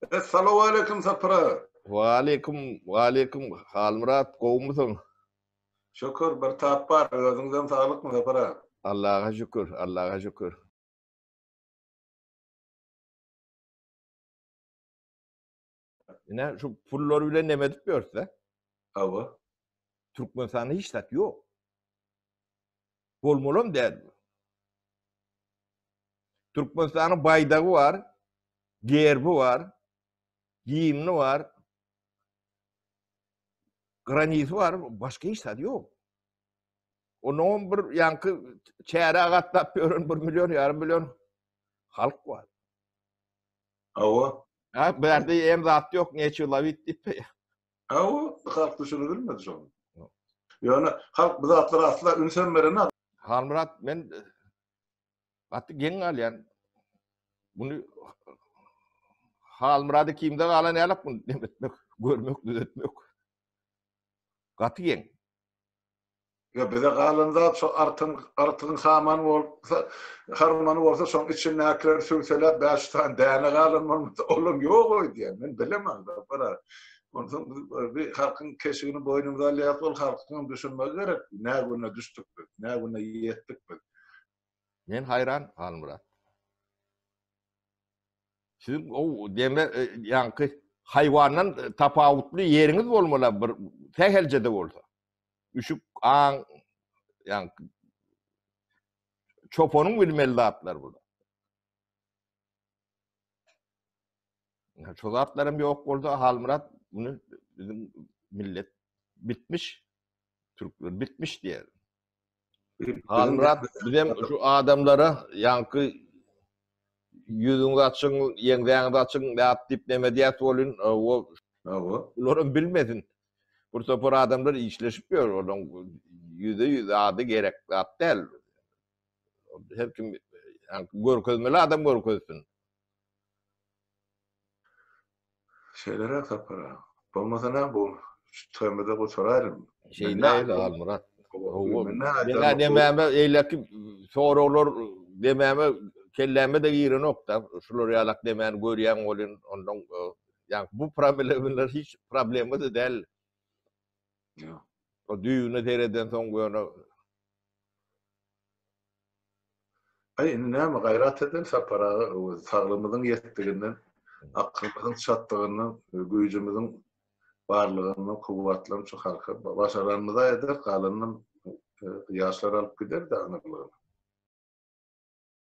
Essalawaleýkim Sapar aga. Waleýkim, waleýkim Halmyrat gowumysyň? Şükür bir tap bar, özüňizem saglykmy Sapar aga? Allaha şükür, Allaha şükür. Ine şu pullar bilen neme edip ýörse? Hawa. Türkmenistanda hiç zat ýok. Bolmalam däl. Türkmenistanyň baýdagy bar, gerbi bar, gimni bar, granisi bar, başga hiç zat ýok. Onuň bir ýaňky çärä gatnap ýören bir million, ýarym million halk bar. Hawa. Ha, bu ýerde hem zat ýok, neçe lawit diýip. Hawa, halk düşünip bilmedi şony. Ýöne halk bu zatlara asla ünsem berenok. Halmyrat, men Gaty geň galýan. Muny Halmyrady kimde galan ýalak muny demetmek, görmek, düzetmek. Gaty geň. Ýa bize galan zat şo artyň artygyň hamany bolsa, harmany bolsa şoň içindäkileri sübseläp 500 sany däne galan bolmasa olam ýok öýdýän. Men bilemok Zafar aga. Onsoň biz bir halkyň keşigini boýnumyza alýas, ol halkyňam düşünmegi gerek. Nä güne düşdük biz, nä güne ýetdik biz. Men haýran Halmyrat. Siziň o deme e, ýaňky haýwandan e, tapawutly ýeriňiz bolmaly bir sähelje-de bolsa. Üşük, aň, ýaňky çopanyň bilmeli zatlar bular. Şu zatlaram ýok bolsa Halmyrat bunu bizim millet bitmiş. Türkler bitmiş diýer. Halmyrat bizem şu adamlara ýaňky ýüzüňizi açyň, ýeňsäňizi açyň zat diýip neme diýäs bolyn, o Hawa. Bularam bilmesin. Bir topar adamlar işleşip ýör, olaň ýüze ýüz ady gerek zat däl. Her kim ýaňky görkezmeli adam görkezsin. Şeýleräk Sapar aga. Bolmasa näme bu şu TM-de gutaraýlym. Şeýle Halmyrat. Meňä demäme eýleki soraglar demäme kelläme-de girenok-da. Şular ýalak demäni görýäň welin ondan ýa bu problemler hiç problema-da däl. Ýok. O düýbüne seredensoň ýöne Aý, indi näme, gaýrat edeli Sapar aga, saglygymyzyň ýetdiginden, akylymyzyň çatdygyndan, güýjümiziň barlygyndan kuwwatlanyp şu halka başaranymyza ederis, galanynam ýaşlar alyp gider-de aňyrlygyna.